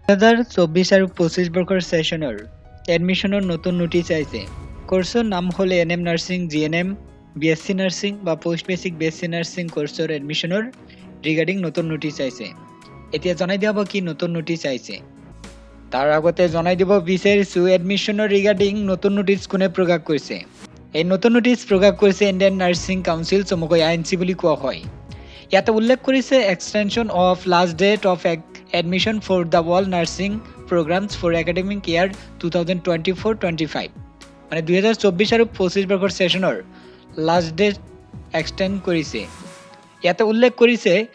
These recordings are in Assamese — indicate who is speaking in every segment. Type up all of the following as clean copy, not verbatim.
Speaker 1: 2024 আৰু 25 বৰ্ষৰ ছেশ্যনৰ এডমিশ্যনৰ নতুন নটিচ আহিছে। কৰ্চৰ নাম হ'ল ANM nursing, GNM, BSc nursing বা post basic BSc nursing কৰ্চৰ এডমিশ্যনৰ ৰিগাৰ্ডিং নতুন নটিচ আহিছে। এতিয়া জনাই দিয়া হ'ব কি নতুন নটিচ আহিছে। তাৰ আগতে জনাই দিব বিচাৰিছোঁ, এডমিশ্যনৰ ৰিগাৰ্ডিং নতুন নটিচ কোনে প্ৰকাশ কৰিছে। এই নতুন নটিচ প্ৰকাশ কৰিছে ইণ্ডিয়ান নাৰ্ছিং কাউন্সিল, চমুকৈ আইএনচি বুলি কোৱা হয়। ইয়াতে উল্লেখ কৰিছে, "Extension of last date of admission for the all nursing programs for academic year 2024-25." মানে 2024 আৰু 25 বৰ্ষৰ ছেশ্যনৰ লাষ্ট ডেট এক্সটেণ্ড কৰিছে। ইয়াতে উল্লেখ কৰিছে,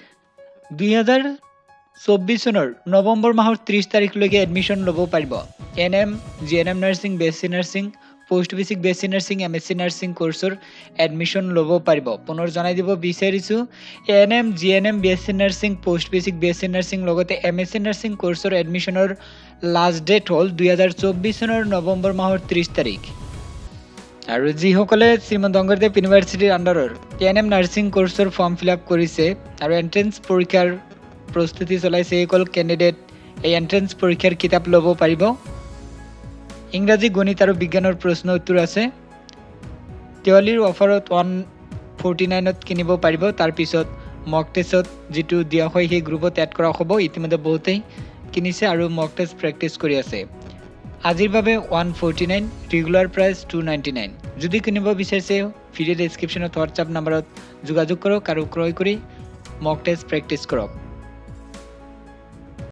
Speaker 1: 2024 চনৰ নৱেম্বৰ মাহৰ 30 তাৰিখলৈকে এডমিশ্যন ল'ব পাৰিব। ANM, GNM nursing, BSc nursing, post basic BSc nursing, MSc nursing কৰ্চৰ admission ল'ব পাৰিব। পুনৰ জনাই দিব বিচাৰিছোঁ, ANM, GNM, BSc nursing, post basic BSc nursing লগতে এম এছ চি নাৰ্ছিং কৰ্চৰ এডমিশ্যনৰ লাষ্ট ডেট হ'ল 2024 চনৰ নৱেম্বৰ মাহৰ 30 তাৰিখ। আৰু যিসকলে শ্ৰীমন্ত শংকৰদেৱ ইউনিভাৰ্চিটিৰ আণ্ডাৰৰ এ এন এম নাৰ্ছিং কৰ্চৰ ফৰ্ম ফিল আপ কৰিছে আৰু এণ্ট্ৰেঞ্চ পৰীক্ষাৰ প্ৰস্তুতি চলাইছে, এইসকল কেণ্ডিডেট এই এণ্ট্ৰেঞ্চ পৰীক্ষাৰ কিতাপ ল'ব পাৰিব। ইংৰাজী, গণিত আৰু বিজ্ঞানৰ প্ৰশ্ন উত্তৰ আছে। দেৱালীৰ অফাৰত 149ত কিনিব পাৰিব। তাৰপিছত মক টেষ্টত যিটো দিয়া হয়, সেই গ্ৰুপত এড কৰা হ'ব। ইতিমধ্যে বহুতেই কিনিছে আৰু মক টেষ্ট প্ৰেক্টিচ কৰি আছে। আজিৰ বাবে 149, regular price 299। যদি কিনিব বিচাৰিছে, ভিডিঅ' ডেছক্ৰিপশ্যনত হোৱাটছআপ নাম্বাৰত যোগাযোগ কৰক আৰু ক্ৰয় কৰি মক টেষ্ট প্ৰেক্টিচ কৰক।